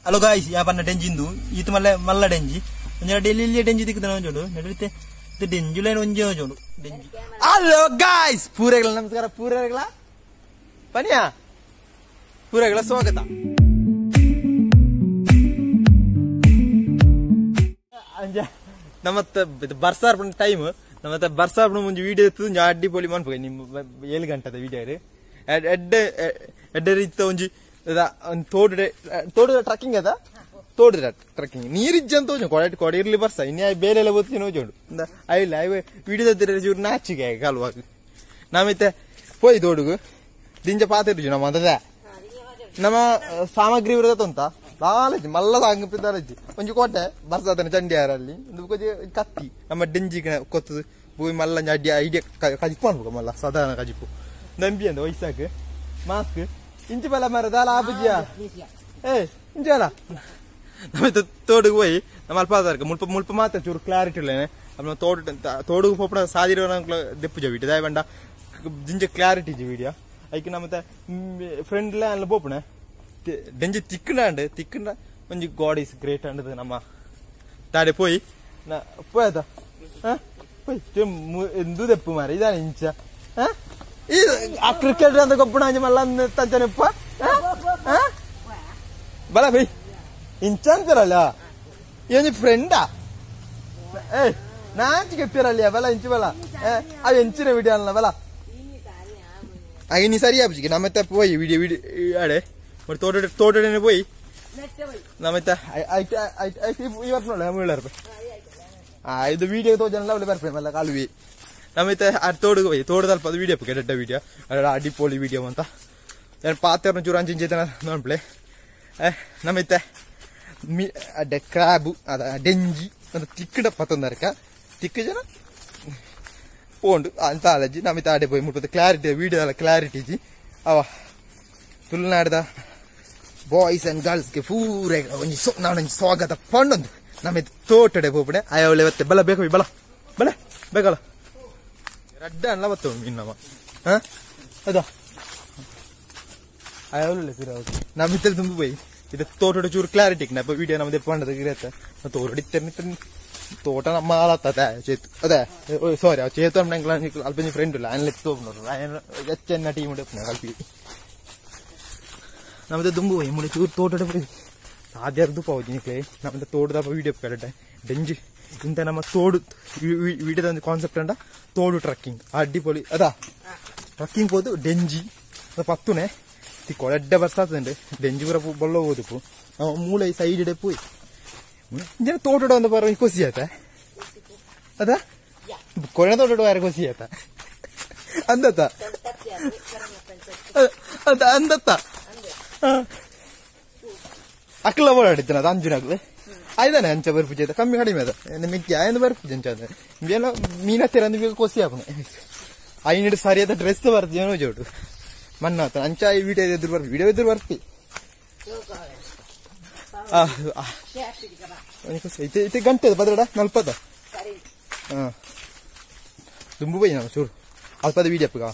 Hello guys, ಯಾ ಪನ್ನ ಡೆಂಜಿಂದು ಈತ ಮಲ್ಲ ಮಲ್ಲ ಡೆಂಜಿ ಒಂಜಿ ಡೆಲ್ಲಿ ಡೆಂಜಿ ದಿಕ್ಕದ ಒಂಜೋಡು ನಡುತ್ತೆ ಡೆಂಜು ಲೈನ್ ಒಂಜಿ ಒಂಜೋಡು ಡೆಂಜಿ. ಹಲೋ ಗಾಯ್ಸ್, ಪೂರೆಗಳ ನಮಸ್ಕಾರ. ಪೂರೆಗಳ ಪನಿಯಾ ಪೂರೆಗಳ ಸ್ವಾಗತ. ನಮ್ಮತ್ತ ಬರ್ಸಾರ್ಪಣ ಟೈಮ್, ನಮ್ಮತ್ತ ಬರ್ಸಾರ್ಪಣ ಮುಂಚೆ ವಿಡಿಯೋ ಇತ್ತು ಅಡ್ಡಿ ಪೊಲಿ ಮನ್ಪು ನಿಮ್ಮ 7 ಗಂಟೆದ ವಿಡಿಯೋ ಎಡ್ಡೆ ಎಡ್ಡೆ ರೀತಿ ಒಂಜಿ ತೋಟ ತೋಟದ ಟ್ರಕ್ಕಿಂಗ್ ಅದ ತೋಟದ ಟ್ರಕ್ಕಿಂಗ್ ನೀರಿಜ್ಜಂತ ಹೋಜು ಕೊಡೆ ಕೊಡೆ ಇರ್ಲಿ ಬರ್ಸ ಇನ್ಯಾ ಬೇರೆ ಎಲ್ಲ ಬತ್ತಿ ನೋಜೋಡು ಅಯ್ಯಿಲ್ಲ ಅಯ್ಯ ವಿಡಿಯೋದ ಚೂರು ನಾಚಿಗೆ ಕಾಲುವಾಗ ನಾಮಿತ್ತೆ ಪೋಯ್ ತೋಡುಗು ದಿಂಜ ಪಾತಿರ್ಜು ನಮ್ಮ ಅಂತದ ನಮ್ಮ ಸಾಮಗ್ರಿ ಇರೋದಂತ ಲಾಲಜ್ಜಿ ಮಲ್ಲ ಸಾಂಗ್ ಒಂಜಿ ಕೋಟೆ ಬರ್ಸಾತನ ಚಂಡಿಯಾರಲ್ಲಿ ಒಂದು ಕತ್ತಿ ನಮ್ಮ ಡೆಂಜಿ ಕೊತ್ತದು ಭೂಮಿ ಮಲ್ಲ ಅಡ್ಡಿ ಐಡಿಯಾ ಕಜಿಪು ಅನ್ಬೇಕು ಮಲ್ಲ ಸಾಧಾರಣ ಕಜಿಪು ನಂಬಿ ಅಂದ ವಯಸ್ಸಾಕ ಮಾಸ್ಕ್ ಇಂಚು ಬಲ ಮರ ದಾಲ ಆಬುಜಿಯಾ ಏ ಇಂಚು ಅಲ್ಲ ನಮ್ಮ ತೋಡುಗೆ ಹೋಯಿ ನಮ್ಮ ಅಲ್ಪ ಮುಲ್ಪ ಮುಲ್ಪ ಮಾತ್ರ ಚೂರು ಕ್ಲಾರಿಟಿ ಇಲ್ಲೇನೆ ನಮ್ಮ ತೋಟ ತೋಡುಗೆ ಪೋಪಡ ಸಾದಿರೋ ದೆಪ್ಪುಜ ವಿಡಿಯೋ ದಾಯ ಬಂಡ ಜಿಂಜ ಕ್ಲಾರಿಟಿ ಇಜ್ಜಿ ವಿಡಿಯೋ ಐಕೆ ನಮ್ಮ ಫ್ರೆಂಡ್ಲ ಅಲ್ಲ ಪೋಪಣೆ ಡೆಂಜಿ ತಿಕ್ಕಂಡ ತಿಕ್ಕಂಡ ಒಂಜಿ ಗಾಡ್ is great ಅಂಡದು ನಮ್ಮ ತಾಡೆ ಪೋಯಿ ನಾ ಪೋಯದ ಪೋಯ್ ಎಂದು ದೆಪ್ಪು ಮಾರ ಇದಾನೆ ಇಂಚ ಈ ಆ ಕ್ರಿಕೆಟ್ ಅಂತ ಗೊಬ್ಬಣ ಅಂಜಿ ಮಲ್ಲ ತಂಚನೆಪ್ಪ ಬಲ ಬೈ ಇಂಚ ಅಂತಾರಲ್ಲ ಈ ಫ್ರೆಂಡಾ ಏ ನಾಚಿಗೆ ಎಪ್ಪಿರಲ್ಲ ಬಲ ಇಂಚು ಬಲ ಅವು ಎಂಚಿನ ವಿಡಿಯೋ ಅಲ್ಲ ಬಲ ಆಗ ನೀ ಸರಿ ಆಪುಜಿಗೆ ನಮ್ಮತ್ತ ಪೋಯಿ ವಿಡಿಯೋ ವಿಡಿಯೋ ಆಡೆ ತೋಟ ತೋಟನೇ ಪೋಯಿ ನಮ್ಮತ್ತ ಇದು ವಿಡಿಯೋ ತೋಜನಲ್ಲ ಅವಳು ಬರ್ಪೆ ಮಲ್ಲ ಕಾಲುವಿ ನಮ್ಮತ್ತೆ ಆ ತೋಡುಗೆ ಹೋಯಿ ತೋಟದ ಅಲ್ಪ ಅದು ವಿಡಿಯೋ ಕೆಟ್ಟ ವಿಡಿಯೋ ಅಡಿಪೋಲಿ ವಿಡಿಯೋ ಅಂತ ನಾನು ಪಾತ್ರ ಚೂರು ಅಂಚಿನ ಚೇತನ ನೋಡ್ಪ್ಲೆ ನಮ್ಮತ್ತೆ ಮೀ ಅಡ್ಡೆ ಕ್ರಾಬು ಅದ ಡೆಂಜಿ ಅಂತ ತಿಕ್ಕಡ ಪತ್ತೊಂದರ್ಕ ತಿಕ್ಕ ಜನ ಪೋಂಡು ಅಂತ ಅಲಜಿ ನಮ್ಮಿತ ಆಡೆ ಪೋಯಿ ಮುಟ್ಟದ ಕ್ಲಾರಿಟಿ ವಿಡಿಯೋ ಅಲ್ಲ ಕ್ಲಾರಿಟಿ ಇಜ್ಜಿ ಅವ ತುಳುನಾಡ್ದ ಬಾಯ್ಸ್ ಅಂಡ್ ಗರ್ಲ್ಸ್ಗೆ ಪೂರ ಒಂಜಿ ನಾನೊಂಜಿ ಸ್ವಾಗತ ಪಂಡೊಂದು ನಮ್ಮ ತೋಟಡೆ ಪೋಪಡೆ ಆಯವಳೆ ಬತ್ತೆ ಬಲ ಬೇಕು ಬಲ ಬಲ ಬೇಕಲ್ಲ ರಡ್ಡ ಅಲ್ಲ ಬತ್ತ ಇನ್ನಮ್ಮ ಹಾ ಅದಾ ಆಯವಳೆ ನಮ್ಮ ತುಂಬ ಪೋಯಿ ಇದು ತೋಟದ ಚೂರು ಕ್ಲಾರಿಟಿ ನಪ್ಪ ವಿಡಿಯೋ ನಮ್ಮದೇ ಪಂಡದ ಇರತ್ತೆ ತೋಟ ತೋಟ ನಮ್ಮ ಆಳತ್ತದೆ ಚೇತು ಅದೇ ಸಾರಿ ಅವ್ ಚೇತು ಅಲ್ಪ ಫ್ರೆಂಡ್ ಇಲ್ಲ ಅನ್ಲೆ ತೋಪುನರು ಹೆಚ್ಚೆನ್ನ ಟೀಮ್ ಕಲ್ಪಿ ನಮ್ಮದು ದುಂಬು ಮುಳೆ ಚೂರು ತೋಟದ ಸಾಧ್ಯ ಪೌಜಿ ನಿಕ್ಲೆ ನಮ್ಮದು ತೋಟದ ವಿಡಿಯೋ ಕರೆಕ್ಟ್ ಡೆಂಜಿ ಇಂಥ ನಮ್ಮ ತೋಡು ವಿಡಿಯೋದ ಒಂದು ಕಾನ್ಸೆಪ್ಟ್ ಅಂಡ ತೋಡು ಟ್ರಕ್ಕಿಂಗ್ ಅಡ್ಡಿಪೊಲಿ ಅದಾ ಟ್ರಕ್ಕಿಂಗ್ ಹೋದು ಡೆಂಜಿ ಪತ್ತುನೆ ಕೊಳೆಡ್ಡೆ ಬರ್ಸಾತಂಡೆ ಡೆಂಜಿ ಪೂರ ಬೊಲ್ಲ ಹೋದಪ್ಪು ಮೂಳೆ ಸೈಡ್ ಇಡೆ ಪೋಯ್ ಜನ ತೋಟದ ಒಂದು ಬರೋ ಖುಷಿ ಆಯ್ತಾ ಅದಾ ಕೊನೆ ತೋಟದ ಯಾರು ಖುಷಿ ಆಯ್ತಾ ಅಂದತ್ತ ಅದ ಅಂದತ್ತ ಅಕ್ಲ ಓಡಾಡಿದ್ದಾನ ಅದು ಅಂಜುನಾಗ್ಲೆ ಆಯ್ದಾನೆ ಅಂಚ ಬರ್ಪುಜೆ ಆಯ್ತಾ ಕಮ್ಮಿ ಕಡಿಮೆ ಅದ ಮಿಕ್ಕಿ ಆಯ್ದು ಬರ್ಪುಜೆ ಅಂಚ ಅದ ಎಲ್ಲ ಮೀನ ಹತ್ತಿರ ಅಂದ್ ಖುಷಿ ಆಪುನೆ ಐನಿಡು ಸರಿಯಾದ ಡ್ರೆಸ್ ಬರ್ತೀವಿ ಜೋಡು ಮನ್ನ ಆತ ಅಂಚ ಈ ವಿಡಿಯೋ ಎದುರು ಬರ್ಪಿ ವಿಡಿಯೋ ಎದುರು ಬರ್ತಿ ಇತ್ತೆ ಗಂಟೆ ಪದಡ ನಲ್ಪದ ಹಾ ದುಂಬು ಬೈ ನಾವು ಚೂರು ಅಲ್ಪದ ವಿಡಿಯೋ ಅಪ್ಪಗ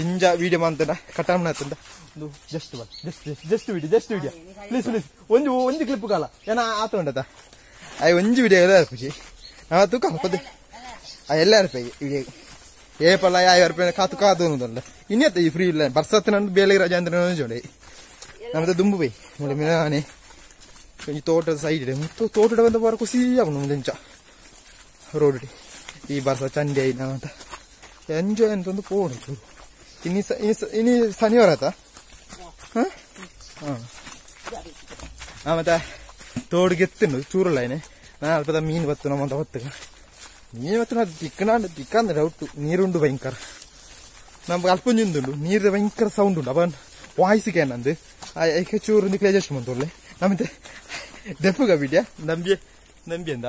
ಇಂಜ ವಿಡಿಯೋ ಮಂತಂಡ ಕಟ್ಟಾಮಣ ಆತಂಡ ಒಂದು ಜಸ್ಟ್ ಬಲ್ just just video just video please please ಒಂದು ಒಂದು ಕ್ಲಿಪ್ ಕಾಲ ಏನ ಆತ ಉಂಟದ ಅಯ್ಯ ಒಂಜಿ ವಿಡಿಯೋ ಎಲ್ಲ ಅರ್ಪುಜಿ ನಾವು ತೂಕ ಅಲ್ಪದ ಎಲ್ಲ ಅರ್ಪೆ ವಿಡಿಯೋ ಏ ಪಲ್ಲ ಯಾವ ಅರ್ಪೆ ಕಾತು ಕಾತು ಅನ್ನೋದಲ್ಲ ಇನ್ನೇತ ಈ ಫ್ರೀ ಇಲ್ಲ ಬರ್ಸತ್ ನನ್ನ ಬೇಲೆ ರಜಾ ಅಂದ್ರೆ ಜೋಡಿ ನಮ್ಮದು ದುಂಬು ಬೈ ಮುಳೆ ಮಿನಾನೆ ಈ ತೋಟದ ಸೈಡ್ ಇದೆ ಮತ್ತು ತೋಟದ ಬಂದ ಬರ ಖುಷಿ ಅವನು ಮುಂಚ ರೋಡ್ ಈ ಬರ್ಸ ಚಂಡಿ ಐನ ಅಂತ ಎಂಜಾಯ್ ಅಂತ ಒಂದು ಪೋಡು ಇನಿ ಇನಿ ಶನಿವಾರ ಆತ ಹಾಂ ಹಾಂ ಮತ್ತೆ ತೋಡಿಗೆ ಎತ್ತುಂಡು ಚೂರಲ್ಲ ಏನೆ ನಾನು ಅಲ್ಪದ ಮೀನು ಬತ್ತು ನಮ್ಮಂತ ಹೊತ್ತು ಮೀನು ಬತ್ತು ಅದು ತಿಕ್ಕನ ತಿಕ್ಕಂದ್ರೆ ಡೌಟು ನೀರುಂಡು ಭಯಂಕರ ನಮ್ಗೆ ಅಲ್ಪ ಒಂಜಿ ನೀರು ಭಯಂಕರ ಸೌಂಡ್ ಉಂಡು ಅವನ್ ವಾಯ್ಸಿಗೆ ನಂದು ಐಕೆ ಚೂರು ಅಡ್ಜಸ್ಟ್ ಮಂತೊಳ್ಳೆ ನಮ್ಮತ್ತೆ ದೆಪ್ಪುಗ ಬಿಡ್ಯಾ ನಂಬಿ ನಂಬಿ ಅಂದ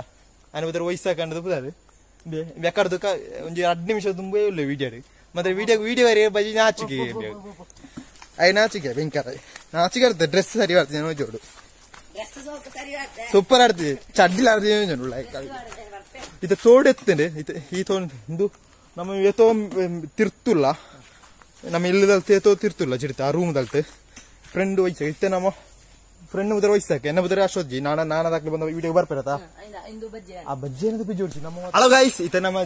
ಆನೆ ಬದ್ರ ವಯಸ್ಸಾಕಂಡದು ಪುದಾರು ಬೆಕ್ಕಡ್ದಕ್ಕ ಒಂಜಿ 2 ನಿಮಿಷ ತುಂಬ ಇಲ್ಲ ವಿಡಿಯೋ ಮತ್ತೆ ವಿಡಿಯೋ ವಿಡಿಯೋ ಬಜಿ ನಾಚಿಕೆ ಅಯ್ಯ ನಾಚಿಕೆ ಭಯಂಕರ ನಾಚಿಕೆ ಇರ್ತದೆ ಡ್ರೆಸ್ ಸರಿ ಬರ್ತದೆ ಜೋಡು ಸೂಪರ್ ಆಡ್ತಿದೆ ಚಡ್ಡಿಲ ಆಡ್ತಿದೆ ಇದು ತೋಡು ಎತ್ತಂಡೆ ಈ ತೋಡು ಇಂದು ನಮ್ಮ ಏತೋ ತಿರ್ತುಲ್ಲ ನಮ್ಮ ಇಲ್ಲದಲ್ತೆ ಏತೋ ತಿರ್ತುಲ್ಲ ಚಿಡಿತ ಆ ರೂಮ್ದಲ್ತೆ ಫ್ರೆಂಡ್ ವಯಸ್ಸು ಇತ್ತೆ ನಮ್ಮ ಫ್ರೆಂಡ್ ಉದರ ವಯಸ್ಸಾಕೆ ಎನ್ನ ಬುದರ ಅಶ್ವಜ್ಜಿ ನಾನ ನಾನ ದಾಖಲೆ ಬಂದ ವಿಡಿಯೋ ಬರ್ಪೇರತಾ ಆ ಬಜ್ಜಿ ಏನದು ಬಿಜ್ಜಿ ಹೊಡ್ಚಿ ನಮ್ಮ. ಹಲೋ ಗಾಯ್ಸ್, ಇತ ನಮ್ಮ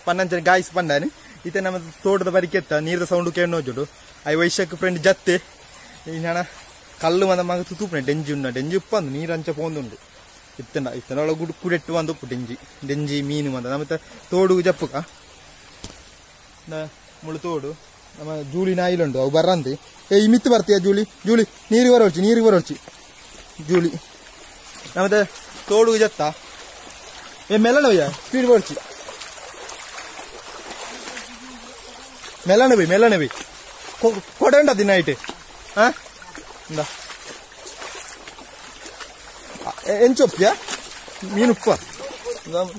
ಪನ್ನಂಚನ ಗಾಯ್ಸ್ ಪಂಡಾನೆ ಇತ ನಮ್ಮ ತೋಟದ ಬರಿಕೆತ್ತ ನೀರ್ದ ಸೌಂಡ್ ಕೇಳಿ ನೋಜುಡು I ವೈಶಕ್ ಫ್ರೆಂಡ್ ಜತ್ತೆ ಈ ನಾಣ ಕಲ್ಲು ಮಂದ ಮಗ ತುತುಪನೆ ಡೆಂಜಿ ಉಂಡ ಡೆಂಜಿ ಉಪ್ಪಂದು ನೀರಂಚ ಪೋಂದುಂಡು ಇತ್ತಂಡ ಇತ್ತಂಡ ಒಳ ಗುಡು ಕುಡೆಟ್ಟು ಬಂದು ಉಪ್ಪು ಡೆಂಜಿ ಡೆಂಜಿ ಮೀನು ಮಂದ ನಮ್ಮ ತೋಡು ಜಪ್ಪುಕ ಮುಳು ತೋಡು ನಮ್ಮ ಜೂಲಿ ನಾಯಿಲುಂಡು ಅವು ಬರ್ರಂತೆ. ಏ ಈ ಮಿತ್ತು ಬರ್ತೀಯ ಜೂಲಿ ಜೂಲಿ ನೀರಿಗೆ ಬರೋಳ್ಚಿ ನೀರಿಗೆ ಬರೋಳ್ಚಿ ಜೂಲಿ ನಮ್ಮತ್ತೆ ತೋಡು ಜತ್ತ. ಏ ಮೆಲ್ಲಣ ಭಯ್ಯ ಸ್ಪೀಡ್ ಬರೋಳ್ಚಿ ಮೆಲ್ಲಣ ಬೈ ಮೆಲ್ಲಣ ಬೈ ಕೊಡೆ ಉಂಟ ದಿನ ಐಟ್ ಹಾ ಇಂದ ಎಂಚೊಪ್ಪಿಯ ಮೀನು ಉಪ್ಪ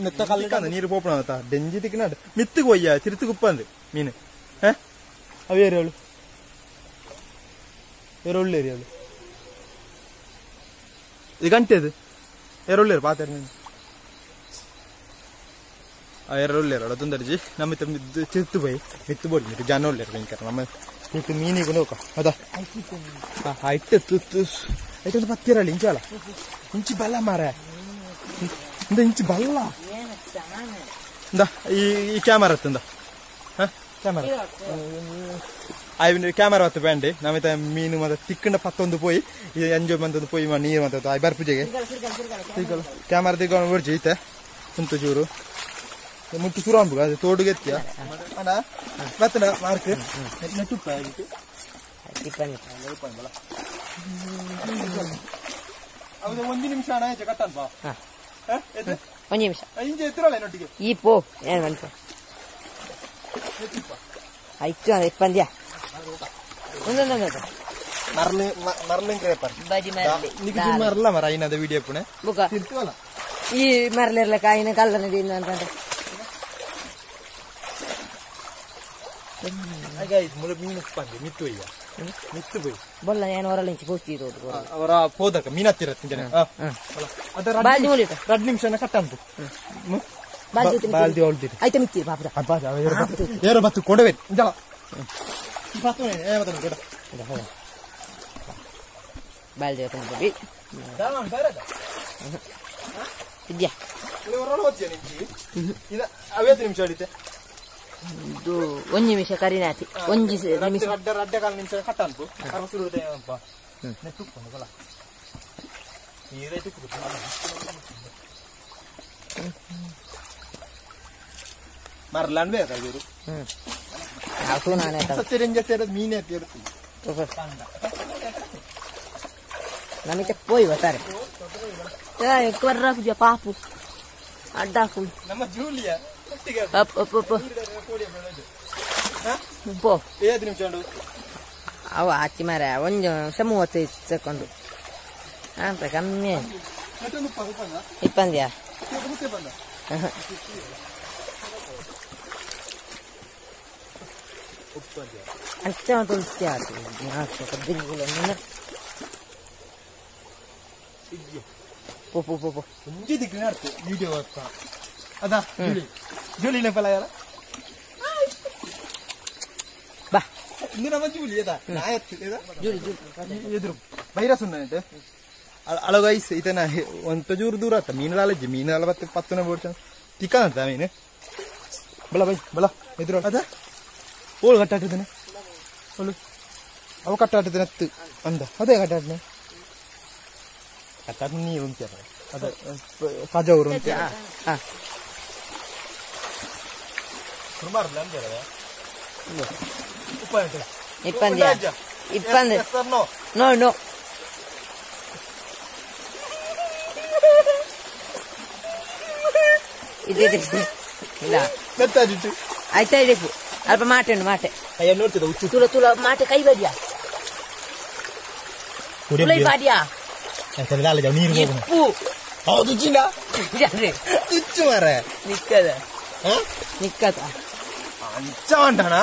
ನೆತ್ತ ಕಲ್ಲಿಕ ನೀರು ಪೋಪಣ ಡೆಂಜಿ ತಿಕ್ಕನಾಡು ಮಿತ್ತುకు ಒಯ್ಯ ತಿರುತ್ತುకు ಉಪ್ಪಂದು ಮೀನು. ಹಾ ಅವು ಏರಿಯವಳು ಏರೊಳ್ಳು ಏರಿಯವಳು ಇದು ಗಂಟೆ ಅದು ಏರೊಳ್ಳೇರು ಪಾತಾರೆ ನೀನು ಆ ಏರೊಳ್ಳೇರು ಅಲ್ಲ ತೊಂದರ್ಜಿ ನಮ್ಮ ತಿರ್ತು ಬೈ ಮಿತ್ತು ಬೋಡಿ ಮಿತ್ತು ಜನ ಒಳ್ಳೇರು ಭಯಂಕರ ನಮ್ಮ ತಿರ್ತು ಮೀನಿಗೂ ನೋಕ ಹೌದಾ. ಐಟ್ ತುತ್ತು ಐಟ್ ಒಂದು ಪತ್ತಿರಲ್ಲ ಇಂಚು ಅಲ್ಲ ಇಂಚು ಬಲ್ಲ ಮಾರ ಇಂದ ಇಂಚು ಬಲ್ಲ ಇಂದ ಈ ಕ್ಯಾಮರಾ ಹತ್ತಂದ ಹಾ ಕ್ಯಾಮರಾ ಐವಿನ ಕ್ಯಾಮರಾ ಹೊತ್ತು ಬ್ಯಾಂಡಿ ನಮಿತ ಮೀನು ಮತ್ತೆ ತಿಕ್ಕಂಡ ಪತ್ತೊಂದು ಪೋಯಿ ಎಂಜಾಯ್ ಬಂತೊಂದು ಪೋಯಿ ನೀರು ಮತ್ತೆ ಆಯ್ ಬರ್ಪುಜೆಗೆ ಕ್ಯಾಮರಾ ತಿಕ್ಕೊಂಡು ಬಿಡ್ಜಿ ಐತೆ ಉಂಟು ಚೂರು ಮುಟ್ಟು ಚೂರು ಅಂಬುಗ ಅದು ತೋಡುಗೆ ಎತ್ತಿಯ ಅಣ್ಣ ಬತ್ತನ ಮಾರ್ಕ್ ನೆಟ್ಟುಪ್ಪ ಹೌದು ಒಂದು ನಿಮಿಷ ಅಣ್ಣ ಆಯ್ತು ಕಟ್ಟನ್ಪ ಒಂದು ನಿಮಿಷ ಇಂಜೆ ಎತ್ತಿರಲ್ಲ ನೊಟ್ಟಿಗೆ ಈ ಪೋ ಏನು ಮನ್ಪ ಆಯ್ತು ಇಪ್ಪಂದ್ಯಾ ಒಂದೊಂದೊಂದು ಮರ್ಲಿ ಮರ್ಲಿಂಗ್ ಕ್ರೇಪರ್ ಬಜಿ ಮರ್ಲಿ ನಿಮಗೆ ಮರ್ಲ ಮರ ಐನದ ವಿಡಿಯೋ ಪುಣೆ ಬುಕ ತಿರ್ತವಲ್ಲ ಈ ಮರ್ಲಿರ್ಲ ಕಾಯಿನ ಕಲ್ಲನ ದಿನ ಅಂತಂದ್ರೆ ಗೈಸ್ ಮುಳ ಮೀನು ಉಪ್ಪಂದೆ ಮಿತ್ತು ಒಯ್ಯ ಮಿತ್ತು ಬೈ ಬೊಲ್ಲ ಏನು ಹೊರಲ್ಲ ಇಂಚಿ ಪೋಚಿ ತೋಡು ಅವರ ಪೋದಕ ಮೀನು ಹತ್ತಿರತ್ತೆ ಜನ ಅದರ ಬಾಲ್ದಿ ಮುಲಿಟ ಎರಡು ನಿಮಿಷನ ಕಟ್ಟಂತು ಬಾಲ್ದಿ ಬಾಲ್ದಿ ಹೊಲ್ದಿರಿ ಆಯ್ತು ಮಿತ್ತಿ ಬಾಪುರ ಏರೋ ಬತ್ತು ಕೊಡವೆ ಜಲ ಬತ್ತು ಏ ಬತ್ತು ಕೊಡ ಬಾಲ್ದಿ ಹೊತ್ತು ದಾನ ಬರದ ಇದ್ಯಾ ಹೊರಳ ಹೋಗ್ತೀಯ ನಿಂಚಿ ಇದು ಅವೇತು ನಿಮಿಷ ಹೊಡಿತೆ ಇದು ಒಂದು ನಿಮಿಷ ಕರಿನಾತಿ ಒಂಜಿ ನಿಮಿಷ ರಡ್ಡ ರಡ್ಡ ಕಾಲ ನಿಮಿಷ ಕಟ್ಟಂತು ಅರವತ್ತು ರೂಪಾಯಿ ನೆಟ್ಟುಕೊಂಡು ಬಲ ನೀರೇ ಮರ್ಲಾನ್ ಬೇಕಾ ಇವರು ಸತ್ಯರಂಜ ಸೇರೋದು ಮೀನೇ ತೀರ್ತೀವಿ ನಮಗೆ ಪೋಯ್ ಬರ್ತಾರೆ ಕೊರ್ರಾಕುಜ ಪಾಪು ಅಡ್ಡಾಕು ನಮ್ಮ ಜೂಲಿಯಾ up up up ಪೋ ಏದು ನಿಮಿಷ ಉಂಟು ಅವ ಆಚಿ ಮಾರ ಒಂದು ನಿಮಿಷ 35 ಸೆಕೆಂಡು ಅಂತ ಕಮ್ಮಿ ಇಪ್ಪಂದ್ಯಾ ಅಂಚ ತುಳಸಿ ಆತು ಪೋ ಪೋ ಪೋ ಪೋ ಒಂಜಿ ದಿಕ್ಕಿನ ಅರ್ಥ ವಿಡಿಯೋ ಬರ್ತಾ ಅದಾ ಜೂಲಿ ಜೂಲಿನ ಫಲ ಯಾರ ಬಾ ಇಂದು ನಮ್ಮ ಜೂಲಿ ಅದಾ ನಾಯತ್ತು ಇದಾ ಜೂಲಿ ಜೂಲಿ ಎದುರು ಬೈರಸ್ ಉಂಟು ಅಳಗೈಸ್ ಇದನ್ನ ಒಂತ ಜೂರು ದೂರ ಆತ ಮೀನು ಲಾಲಜ್ಜಿ ಮೀನು ನಲವತ್ತು ಪತ್ತನ ಬೋಡ್ಚ ತಿಕ್ಕ ಅಂತ ಮೀನು ಬಲ ಬೈ ಬಲ ಎದುರು ಅದ ಓಳು ಕಟ್ಟಾಟಿದ್ದಾನೆ ಓಳು ಅವ ಕಟ್ಟಾಟಿದ್ದಾನೆ ಅತ್ತು ಅಂದ ಅದೇ ಕಟ್ಟಾಟನೆ ಕಟ್ಟಾಟ ನೀರು ಉಂಟು ಅದ ಕಜವರು ಉಂಟು ಹಾಂ ಇಪ್ಪಂದ್ಯಾ ಇಪ್ಪಂದ್ ನೋ ನೋ ಇದು ಇಲ್ಲ ಆಯ್ತಾ ಇದಕ್ಕೂ ಅಲ್ಪ ಮಾಟೆ ಉಂಟು ಮಾಟೆ ತುಲ ತುಲ ಮಾಟೆ ಕೈ ಬಡಿಯಾ ತುಲೈ ಬಾಡಿಯಾ ಇಪ್ಪು ತುಚ್ಚು ಮಾರೆ ನಿಕ್ಕದ ನಿಕ್ಕದ ಅಂಚ ಉಂಟಣ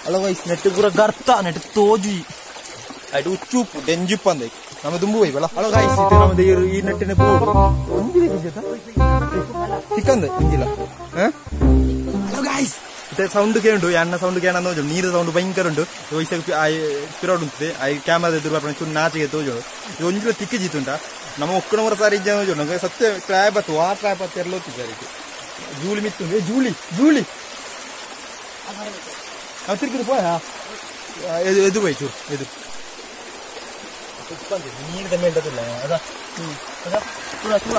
ಅಲ್ಲ ವಯಸ್ಸು ನೆಟ್ಟು ಪೂರ ಗರ್ತ ನೆಟ್ಟು ತೋಜು ಅటు ಉಚ್ಚುಪ್ಪು ಡೆಂಜುಪ್ಪು ಅಂದ ನಮ್ಮ ದುಂಬು ಬೈ ಬಲ. ಹಲೋ ಗಾಯ್ಸ್, ಇದು ನಮ್ಮದು ಈ ನೆಟ್ಟಿನ ತಿಕ್ಕಂದ ಇಂಜಿಲ್ಲ. ಹಲೋ ಗಾಯ್ಸ್, ಇತ ಸೌಂಡ್ ಕೇಂಡು ಅಣ್ಣ ಸೌಂಡ್ ಕೇಣ ನೋಜು ನೀರು ಸೌಂಡ್ ಭಯಂಕರ ಉಂಟು ಪಿರೋಡ್ ಉಂಟು I camera ಎದುರು ಬರ್ಪಣ ಚೂರು ನಾಚಿಗೆ ತೋಜೋಡು ಇದು ಒಂಜಿ ತಿಕ್ಕಿ ಜಿತ್ತುಂಟ ನಮ್ಮ ಒಕ್ಕಣ ಸಾರಿ ಇಜ್ಜ ನೋಜೋಡು ಸತ್ಯ ಟ್ರ್ಯಾಪ್ ಆತು ಆ ಟ್ರ್ಯಾಪ್ ಆತು ಎಲ್ಲ ಹೋಗ್ತಿದ್ದಾರೆ ಜೂಲಿ ಮಿತ್ತು ಏ ಜೂಲಿ ಜೂಲಿ ನಾವು ತಿರುಗಿದು ಪೋಯ ಎದು ಪೋಯ್ ಚೂರು ಎದು ನೀರು ಮೇಲ್ಟದಿಲ್ಲ ಅದ ಅದ ತುಳ ತುಳ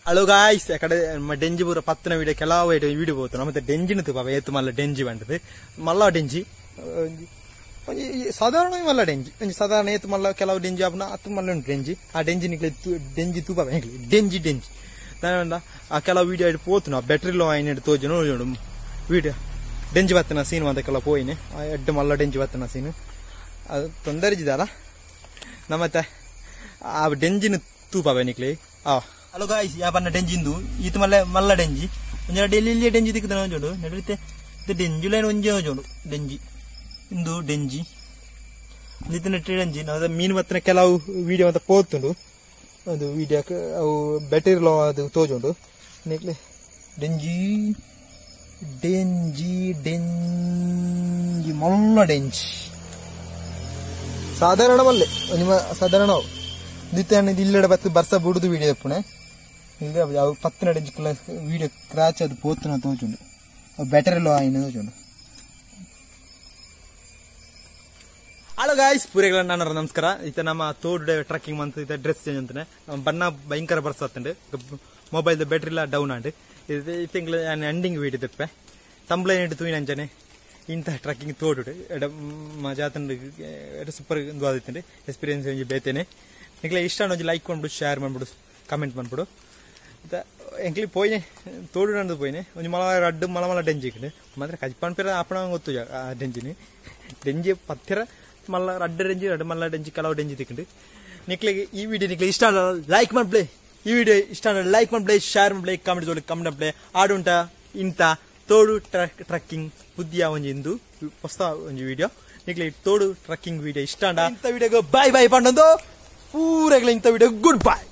ಹಲೋ ಗಾಯ್ಸ್ ಕಡೆ ಡೆಂಜಿ ಪೂರ ಪತ್ತನ ವೀಡಿಯೋ ಕೆಲವು ವೀಡಿಯೋ ಪೋತು ಮತ್ತೆ ಡೆಂಜಿನ ತುಪ್ಪ ಏತು ಮಲ್ಲ ಡೆಂಜಿ ಬಂಟದು ಮಲ್ಲ ಡೆಂಜಿ ಒಂಜಿ ಸಾಧಾರಣ ಮಲ್ಲ ಡೆಂಜಿ ಒಂಜಿ ಸಾಧಾರಣ ಏತು ಮಲ್ಲ ಕೆಲವು ಡೆಂಜಿ ಆಪುನ ಅತ್ತು ಮಲ್ಲ ಉಂಟು ಡೆಂಜಿ ಆ ಡೆಂಜಿ ನಿಕ್ಲೆ ಡೆಂಜಿ ತೂಪ ಡೆಂಜಿ ಡೆಂಜಿ ದಾನ ಆ ಕೆಲವು ವೀಡಿಯೋ ಇಟ್ಟು ಪೋತು ನಾ ಬ್ಯಾಟ್ರಿ ಲೋ ಆಯ್ನ ತೋಜು ನೋಡು ವೀಡಿಯೋ ಡೆಂಜಿ ಬತ್ತನ ಸೀನ್ ಅಂತ ಕೆಲವು ಪೋಯಿನೆ ಎಡ್ಡು ಮಲ್ಲ ಡೆಂಜಿ ಬತ್ತನ ಸೀನು ಅದು ತೊಂದರೆ ಇದ್ದಾರ ನಮ್ಮತ್ತೆ ಆ ಡೆಂಜಿನ ತೂಪ ನಿಕ್ಲೆ ಆ ಹಲೋ ಗಾಯ್ಸ್ ಯಾ ಬನ್ನ ಡೆಂಜಿಂದು ಈತ ಮಲ್ಲ ಮಲ್ಲ ಡೆಂಜಿ ಒಂಜಿ ಡೆಲ್ಲಿ ಇಲ್ಲಿ ಡೆಂಜಿ ದಿಕ್ಕದ ಒಂಜೋಡು ನಡುತ್ತೆ ಇದು ಡೆಂಜು ಲೈನ್ ಒಂಜಿ ಒಂಜೋಡು ಡೆಂಜಿ ಇಂದು ಡೆಂಜಿ ಇಂದಿನ ಡೆಂಜಿ ನಾವು ಮೀನು ಬತ್ತನ ಕೆಲವು ವೀಡಿಯೋ ಅಂತ ಪೋತುಂಡು ಅದು ವೀಡಿಯೋ ಅವು ಬ್ಯಾಟರಿ ಲೋ ಅದು ತೋಜುಂಡು ನಿಕ್ಲೆ ಡೆಂಜಿ ಡೆಂಜಿ ಡೆಂಜಿ ಮಲ್ಲ ಡೆಂಜಿ ಸಾಧಾರಣ ಮಲ್ಲೆ ಒಂಜಿ ಸಾಧಾರಣ ದಿತ್ತಾನ ಇಲ್ಲಡೆ ಬತ್ತು ಬರ್ಸ ಬುಡುದು ವೀಡಿಯೋ ಪುಣೆ ಇಲ್ಲ ಅವು ಪತ್ತನ ಡೆಂಜಿ ವೀಡಿಯೋ ಕ್ರಾಚ್ ಅದು ಪೋತುನ ತೋಜುಂಡು ಅವು ಬ್ಯಾಟರಿ ಲೋ ಆಯ್ನ ತೋಜುಂಡು. ಹಲೋ ಗಾಯ್ಸ್ ಪೂರೆಗಳ ನಾನು ನಮಸ್ಕಾರ. ಈತ ನಮ್ಮ ತೋಡ್ ಟ್ರೆಕ್ಕಿಂಗ್ ಮಂತ್ ಈತ ಡ್ರೆಸ್ ಚೇಂಜ್ ಅಂತಾನೆ ಬಣ್ಣ ಭಯಂಕರ ಬರ್ಸತ್ತಂಡು ಮೊಬೈಲ್ ಬ್ಯಾಟ್ರಿ ಎಲ್ಲ ಡೌನ್ ಆಂಡ್ ಇದು ಈ ತಿಂಗಳ ಎಂಡಿಂಗ್ ವೀಡಿಯೋ ತಿಪ್ಪೆ ತಂಬ್ಲೈನ್ ಇಟ್ಟು ತೂಯಿನ ಅಂಚನೆ ಇಂಥ ಟ್ರೆಕ್ಕಿಂಗ್ ತೋಡು ಎಡ ಮಜಾತಂಡು ಎಡ ಸೂಪರ್ ಆದಿತ್ತಂಡು ಎಕ್ಸ್ಪೀರಿಯನ್ಸ್ ಒಂಜಿ ಬೇತೇನೆ. ನಿಕ್ಲೆ ಇಷ್ಟ ಒಂಜಿ ಲೈಕ್ ಮಾಡ್ಬಿಡು ಶೇರ್ ಮಾಡ್ಬಿಡು ಕಮೆಂಟ್ ಮಾಡ್ಬಿಡು. ಎಂಕ್ಲಿ ಪೋಯ್ನೆ ತೋಡು ನಂದು ಪೋಯ್ನೆ ಒಂಜಿ ಮಲ ರಡ್ಡು ಮಲ ಮಲ ಡೆಂಜಿ ಮಾತ್ರ ಕಜ್ಪಾನ್ ಪೇರ ಆಪಣ ಗೊತ್ತು ಆ ಡೆಂಜಿನಿ ಡೆಂಜಿ ಪತ್ತಿರ ಮಲ್ಲ ರಡ್ಡು ಡೆಂಜಿ ರಡ್ಡು ಮಲ್ಲ ಡೆಂಜಿ ಕೆಲವು ಡೆಂಜಿ ತಿಕ್ಕಂಡು. ನಿಕ್ಲೆಗೆ ಈ ವಿಡಿಯೋ ನಿಕ್ಲೆ ಇಷ್ಟ ಲೈಕ್ ಮಾಡ್ಪ್ಲೆ ಈ ವಿಡಿಯೋ ಇಷ್ಟ ಲೈಕ್ ಮಾಡ್ಪ್ಲೆ ಶೇರ್ ಮಾಡ್ಪ್ಲೆ ಕಾಮೆಂಟ್ ಜೋಡಿ ಕಮೆಂಟ್ ಮಾಡ್ಪ್ಲೆ ಆಡುಂಟ ಇಂಥ ತೋಡು ಟ್ರಕ್ಕಿಂಗ್ ಬುದ್ಧಿಯ ಒಂಜಿ ಇಂದು ಹೊಸ ಒಂಜಿ ವಿಡಿಯೋ ನಿಕ್ಲೆ ತೋಡು ಟ್ರಕ್ಕಿಂಗ್ ವಿಡಿಯೋ ಇಷ್ಟ ಇಂಥ ವಿಡಿಯೋಗೆ ಬಾಯ್ ಬಾಯ್ ಪಂಡೊಂದು ಪೂರಗಳ ಇಂಥ ವಿಡಿಯೋ ಗುಡ್ ಬಾಯ್.